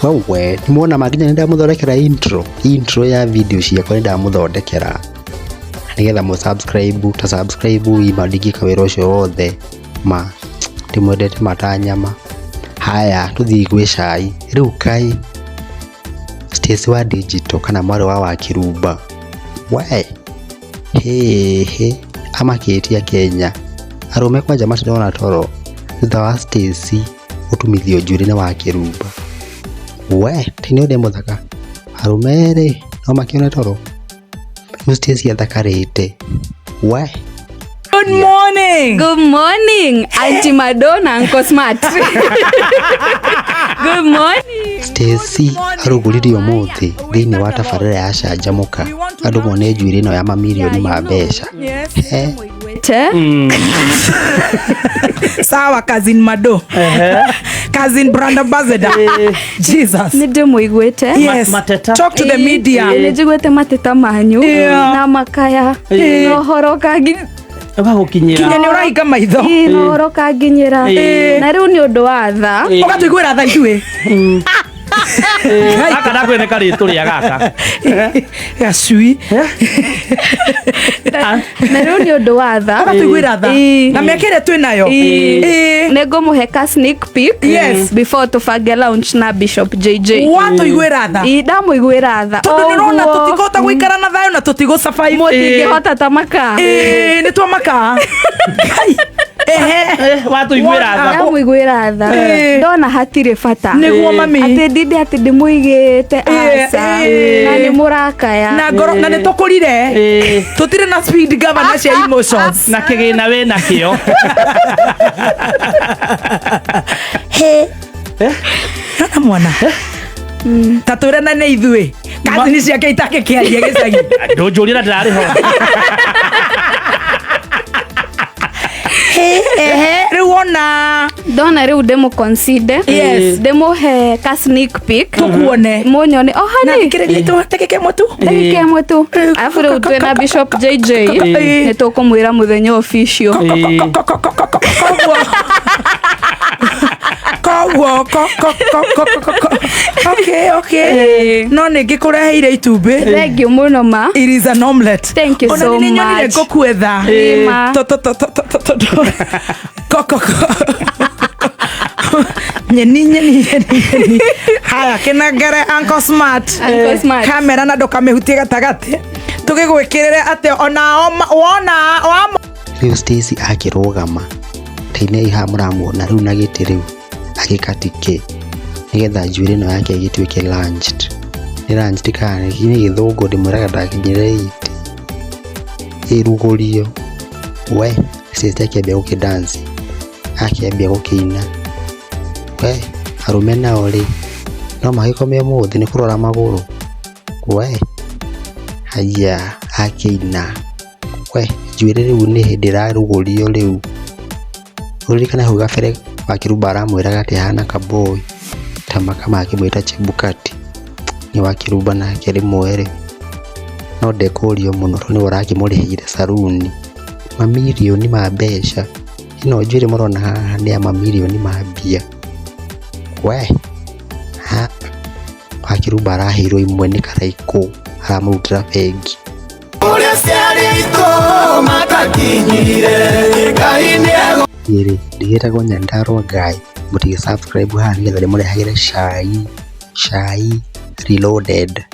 Wewe nĩmuona ma nginya nĩndamũthondekera intro, intro ya video ciakwa nĩndamũthondekera nĩgetha mũ subscribe ta subscribe ima ndingĩka wĩra ũcio wothe ma ndĩmwendete ma ta nyama. Haya tũthiĩ gwĩ cai rĩu kaĩ Stacy wa digital kana mwarĩ wa Wakĩrumba we hĩhĩ amakĩtie Kenya arũme kwanja matirona toro thutha wa Stacy gũtumithio njuĩrĩ nĩ Wakĩrumba we ti nĩ ũrĩa mũthaka arũme rĩ no makĩone toro rĩu Stacy athakarĩte we. Good morning. Good morning, Auntie Madonna, Uncle Smart. Good morning. Stacy arugũririe ũmũthĩ thĩinĩ wa tabarĩra ya Canjamũka andũ mone njuĩrĩ ĩno ya mamirioni ma mbeca. He. Te? Sawa cousin Mado. Cousin brand ambassador. Jesus. Nĩ ndĩmũiguĩte. Yes. Mateta. Talk to the media. Nĩ njiguĩte mateta manyu Yeah. na makaya na ũhoro kangi Ũgagũkinyĩra. Kinya nĩ ũrahinga maitho. Ĩ, na ũhoro kanginyĩra Ĩ. na rĩu nĩ ũndũ wa tha. Ũgatũiguĩra tha ithuĩ. Gaka ndakwĩra nĩ karĩtũrĩa gaka. Gacui. Na rĩu nĩ ũndũ wa tha. Ũgatũiguĩra tha. Ĩ. Na mĩaka ĩrĩa twĩ nayo. Ĩ. Ĩ. Nĩ ngũmũhe ka sneak peek Yes. before tũbange launch na Bishop JJ. Watũiguĩra tha. Ĩ, ndamũiguĩra tha. Tondũ nĩ ũrona Ũguo. tũtikũhota gũikara na thayũ na tũtigũ survive. Mũtingĩhota ta maka. Ĩ, nĩ twamaka. Ngai. Ehe. Watũiguĩra tha. Ndamũiguĩra tha. Ĩ. Ndona hatirĩ bata. Nĩguo mami. Atĩ ndinde atĩ ndĩmũigĩte aca. Ĩ. Na nĩ mũrakaya. Na ngoro na nĩ tũkũrire. Tũtirĩ na speed governor cia emotions. Na kĩgĩna wĩ nakĩo. He. Nona mwana. Ta twĩre na nĩ ithuĩ. Kazini ciake itangĩkĩaria gĩcagi. Ndũnjũrie na ndĩrarĩ ho. Ehe, rĩu wona Ndona rĩu ndĩmũ consider. Yes. Ndĩmũhe ka sneak peek. Tũkuone. Mũnyone. O Na honey. thikĩrĩria tu ndagĩka ĩmwe tu. Ndagĩka ĩmwe tu. Arabu rĩu twĩna Bishop JJ. Nĩ tũkũmwĩra mũthenya official. Koguo koguo ko ko ko ko ko ko okay okay no nĩ ngĩkũreheire itumbĩ. Thank you mũno ma. It is an omelette. Thank you Ona so nĩ nyonire much. ngũkwetha. Ĩ ma. To to to to to to to ko ko ko nyeni nyeni nyeni nyeni haya kĩnengere Uncle Smart. Uncle Smart. Kamera na ndũkamĩhutie gatagatĩ tũgĩgwĩkĩrĩre atĩ ona wona wa Rĩu Stacy akĩrũgama tainei haha mũramuona rĩu na gĩtĩ rĩu agĩkatike nĩgetha njuĩrĩ ĩno yake ĩgĩtuĩke launched. Nĩ launched kana nĩ gĩthũngũ ndĩmwĩraga ndakinyĩre itĩ ĩrugũrio. We Stacy akĩambia gũkĩ dance akĩambia gũkĩina. We arũme nao rĩ no magĩkome ũmũthĩ nĩ kũrora magũrũ. We haiya akĩina. We njuĩrĩ rĩu nĩ hĩndĩ ĩrarugũrio rĩu. Ũririkane hau gabere Wakĩrumba aramwĩraga atĩ ahana kaboi ta makama akĩmwĩta Chebukati. Nĩ Wakĩrumba nake rĩmwe rĩ no ndekũrio mũno tondũ nĩwe ũrakĩmũrĩhĩire saruni mamirioni ma mbeca. Ĩno njuĩrĩ mũrona haha nĩ ya mamirioni ma mbia. We ha Wakĩrumba araheirwo imwe nĩ Karaikũ aramũrutĩra bengi. Ũrĩa ciarĩtwo matakinyire Ngai nĩegũ Niĩ-rĩ ndigĩtagwo Nyandarua Guy, mũtige subscribe haha nĩgetha ndĩmũrehagĩre cai, cai reloaded.